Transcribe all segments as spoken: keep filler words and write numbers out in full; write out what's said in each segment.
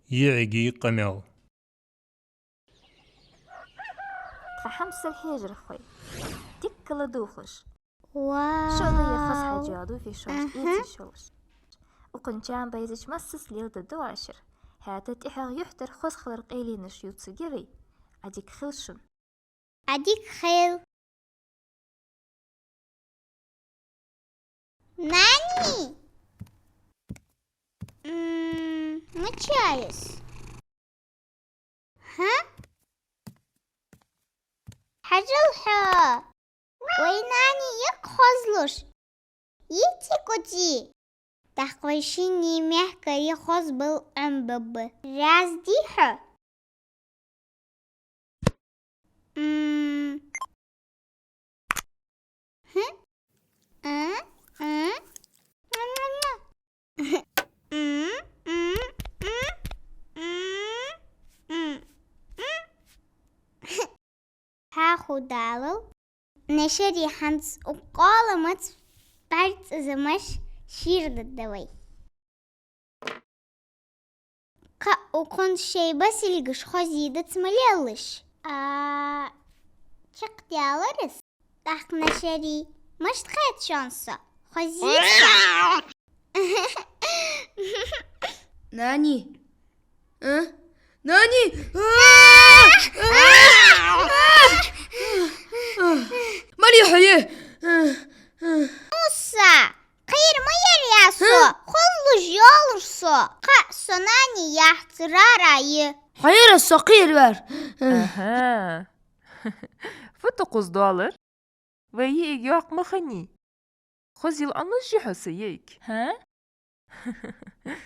ЙиӀиги къамаьл. Тха хьамсара хьежархой. Дикка ладувгӀалаш. Вау! Шо а дӀаяха хоза хьежа йоагӀа фийшолаш, Аха. эцийшолаш. Укхун чам байзача массаза леладергда вай шура. ХӀаьта тӀехьагӀа юхьдар хоза хилара къайленаш ювцаргья вай. Ӏадика хийла шун. Ӏадика хийла. Нани! М, мичай из? ХӀа? Хьажал хьо! Вай нани я-кх хозлуш. Йиций кӀуди? ТӀаккха вай шинне мехкара хоза бала Ӏомабергба. Раьза дий хьо? М. Хм? М, м. М, м, м. М, м, м. Хьаху далал. Нашари хӀанз укх къоаламца бӀаргацӀазамаш шийрдергда вай. Кхы укхун шоай басилгаш хоза йий дац ма лелаш. А, чакхдаьлар из. ТӀаккха нашари, мишта хет шоана со? Хоза йий со? Нани. А? Нани! Мала я хьо, е? Муса, кхера ма яр аз со, хозлуш йолаш со. Кхы со нани яц, рара я. Хьо яр со кхераваьр. Аха. Фу тӀаккха из доаллар? Вай йиӀиг йоккха ма хиннай. Хозъяла Ӏомабеш йий хьо са йиӀиг? ХӀа?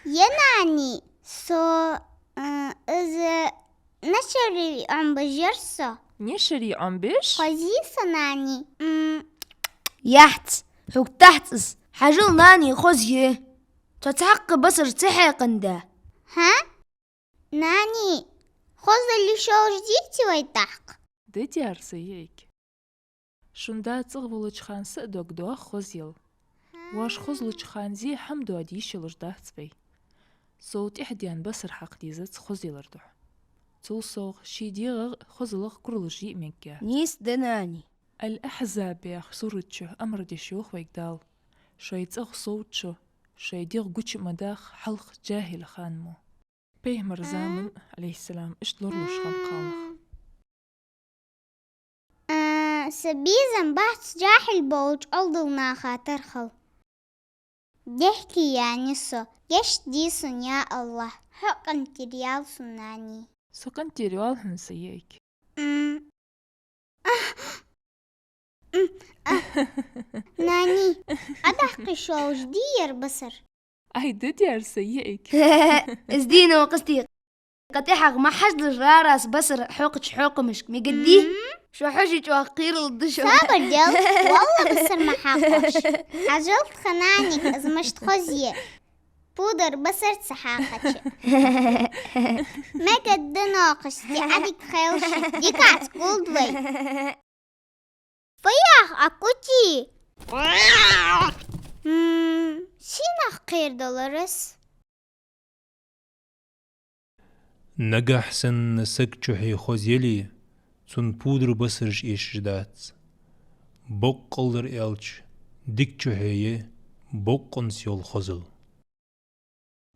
Е нани, со, э, из нашари Ӏомабеш яр со. Нашари Ӏомабеш? Хоза йий со, нани. М. Яц, хьога дац из. Хьажал, нани хоза я. Цо цхьаккха басар ца хьекхандаь. ХӀа? Нани, хозал йиш йолаш дий те вай тӀаккха? Дий дера са йиӀиг. Шун да цӀагӀа волча хана са а дог доах хозъяла. Воаш хозлуча хана зе хӀама дода йиш йолаш дац вай. Сов тӀехьа даьнна басар хьакха дезац хозъялара духьа. Цул совгӀа ший дегӀах а, хозалах а куралаш йиъ мегаргья. Нийса да, нани. Аль-Ахьзаб яхача сурата чу амар деш йоах вайга Дала: шоай цӀагӀа совцачо шоай дегӀ гуча ма даха хьалха жахӀил хана мо. Пайхамара заман, Ӏалайхиссалам, иштта лоралуш хиннад кхалнах. А, са безам бац жахӀил болча Ӏовдал наха тара хила. Дехке яьннай со, гешт де сона, я АллахӀ, хьо къинтӀера ял сона, нани. Со къинтӀера йоал хьона, са йиӀиг. М. М, а. Нани, Ӏодаккха йиш йолаш дий ер басар? Ай, дий дера са йиӀиг. Из дийна ва къасте. Кхы тӀехьагӀа ма хьажалаш рарас басар хьокхача хьокхамашка, мегаргдий? М? Шо хьожача кхералургда шо. Сабар де, валла басар ма хьакхош. Хьажал тха наьнага, из мишта хоза я. Пудар басар ца хьакхача. Мегаргда, нокхаш, де Ӏадика хийла шо, дикаца гулда вай. Фу яхар, Ӏа кӀуди? М, сенах кхерадалар из? Нагахь санна саг чухье хоза яле, цунна пудар басараш эшаш дац. Боккъалдар аьлча, дика чухье я бокъонца йола хозал.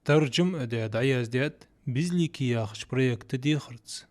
Таржам а даь, дӀаяздаьд «Безликий» яхача проекта дехарца.